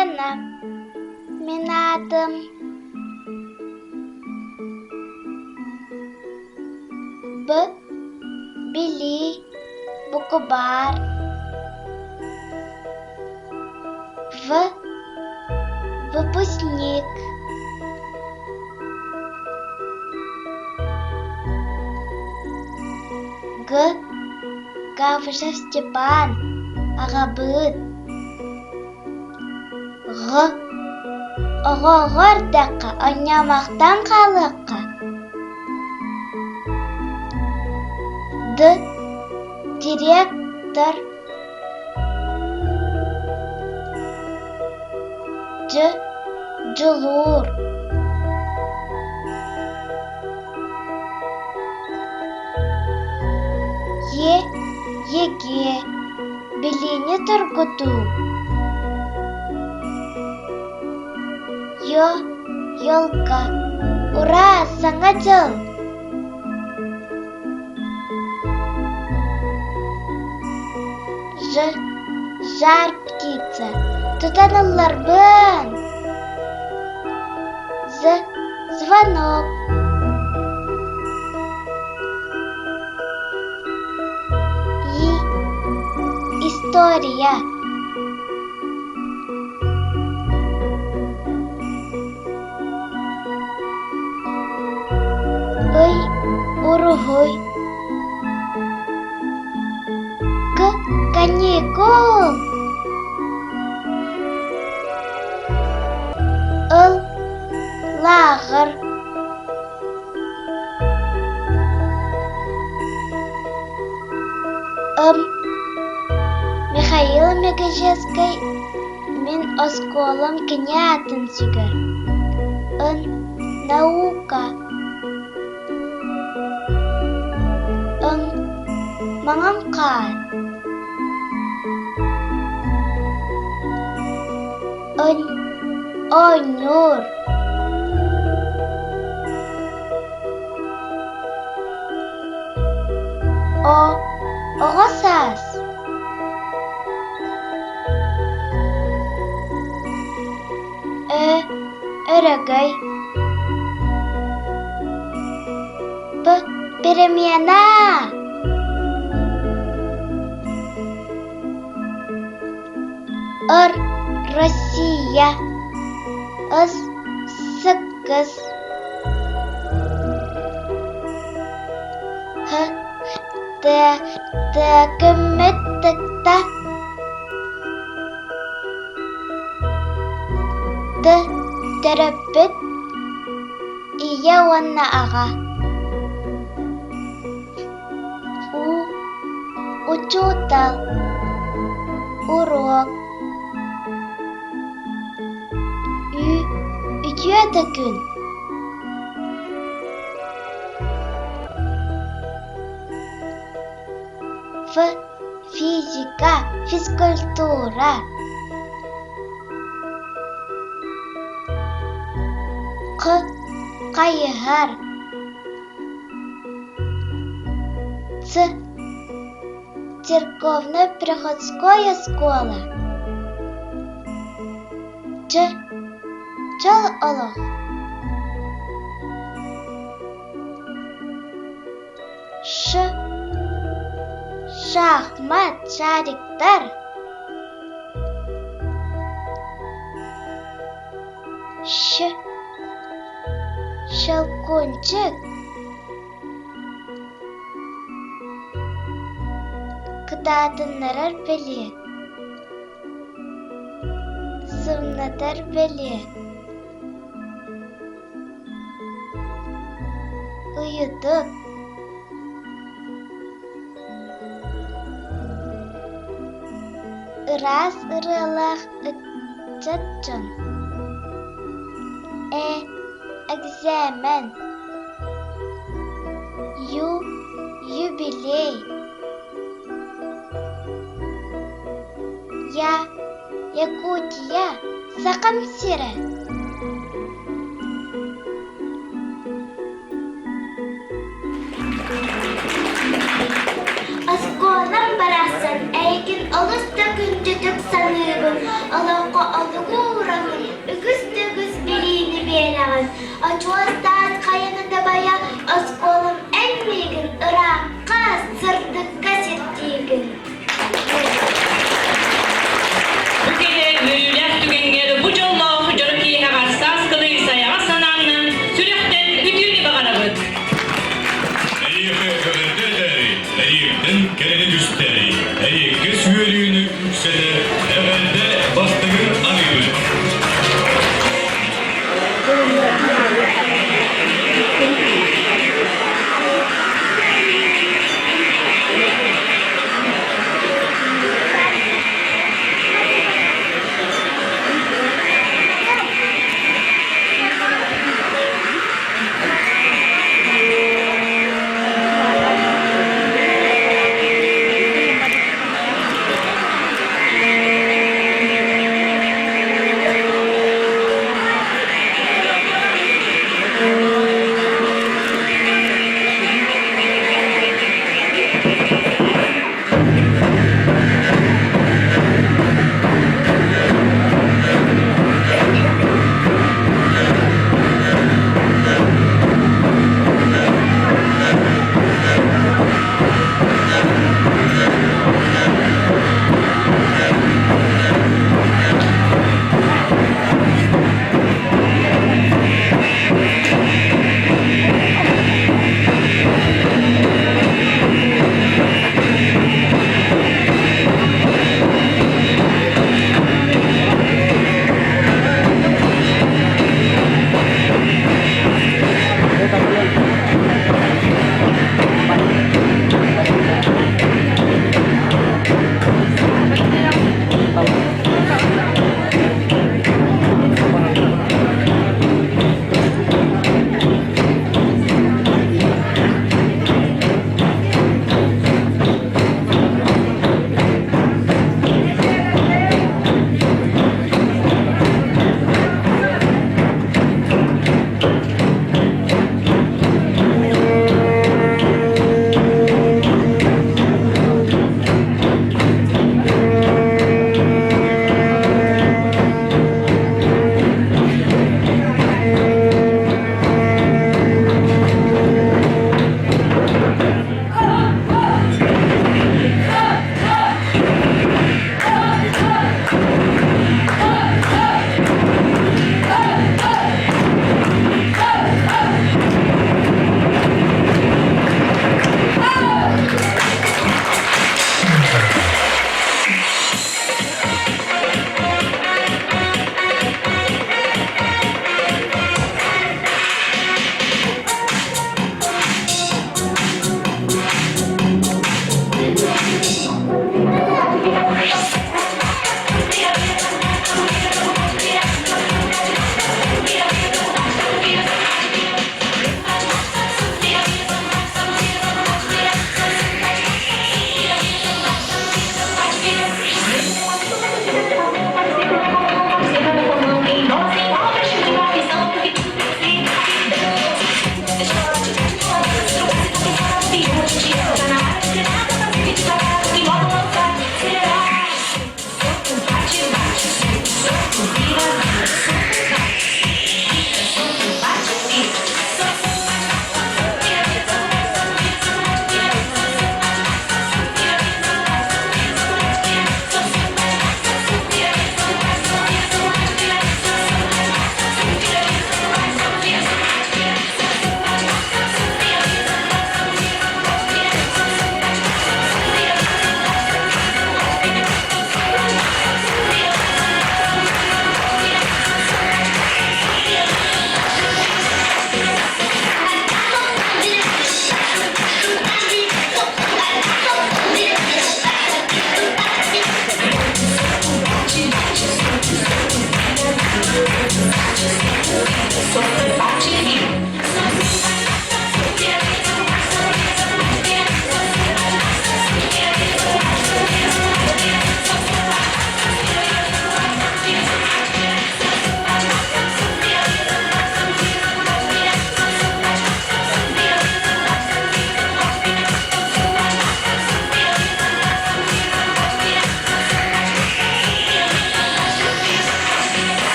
Лена. Мин аатым Б. Билии, букубаар. В. Выпускник. Г. Гавришев Степан, аҕабыыт. Ҕ. Оҕоҕо эрдэххэ онньоомохтон хаалыахха. Д. Директор. Дь. Дьулуур. Е. Егэ. Билиини тургутуу. Ё. Ёлка. Ура, Саҥа дьыл! Ж. Жар птица. Тутан ылларбын. З. Звонок. И. История. Ый, уруһуй. К. Каникул. Ыл, лааҕыр. Ым Михаил Мегежекскэй мин оскуолам кини аатын сүгэр. Ын наука. Ын маҥан хаар. Ын оонньуур. О оҕо саас. Ö өрөгөй. П перемена. Р Россия. С сыккыс. Һ Т Т көммөт тыкта. Т төрөппүт ийэ уонна аҕа. У учуутал уруок. Ү үтүө да күн. Ф физика, физкультура. Q хайыһар. Ц церковно-приходская школа. Ч чол олох. Ш шахмат шариктар. Щ щелкунчик. Кытаатыннарар бэлиэ. Сымнатар бэлиэ. Ыйытык. Ыраас ырыалаах ыччат дьон. Э экзамен. Ю юбилей. Я Якутия, Сахам сирэ. Оскуолам барахсан эйигин олус да күндүтүк саныыбын, олоххо олугу. кэрэни түстэри, эриэккэс үөрүүнү үксэтэр эҕэрдэ бастыҥын аныыбыт.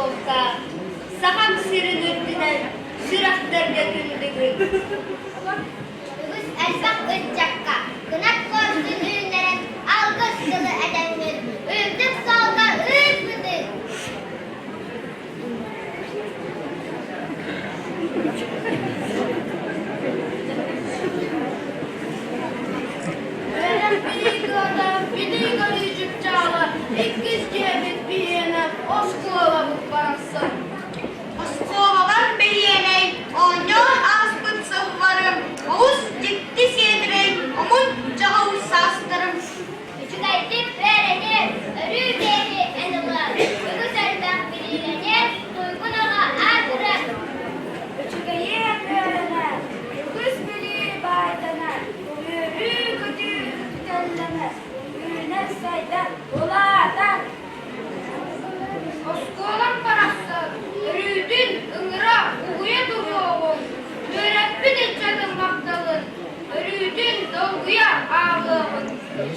оскуолка, Сахам сирин үрдүнэн сүрэхтэргэ күндүгүн. Үгүс элбэх ыччакка кынат куорсун үүннэрэн алгыс тылы этэҥҥин үрдүк суолга ыыппытыҥ. Үөрэх билии кыата, билии-көрүү чыпчаала, иккис дьиэбит биһиэнэ, оскуолабыт барахсан. Оскуолалар бэлиэнэй, оонньоон ааспыт сылларым, олус дьикти сиэдэрэй, омун дьаһал саастарым. Үчүгэйдик үөрэнэр, өрүү биэри эн ылар, үгүс элбэх билиилэнэр, туйгун аҕа аатырар. Үчүгэйиэн үөрэнэр, үгүс билии баайданар, үөрүү-көтүү үктэллэнэр, үүнэр-сайдар, улаатар. Оскуолам барахсан өрүүтүн ыҥыра угуйа туруоҕуҥ, үөрэппит ыччатым махталын өрүүтүн долгуйа ааҕыаҕын.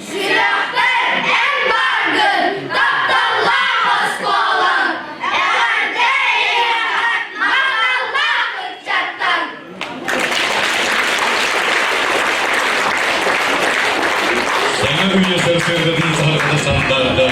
Сүрэхпэр эн бааргын, тапталлаах оскуолам, эҕэрдэ эйиэхэ махталлаах ыччаттан! Саҥа үйэ сарсыардатын саһархата сандаарда.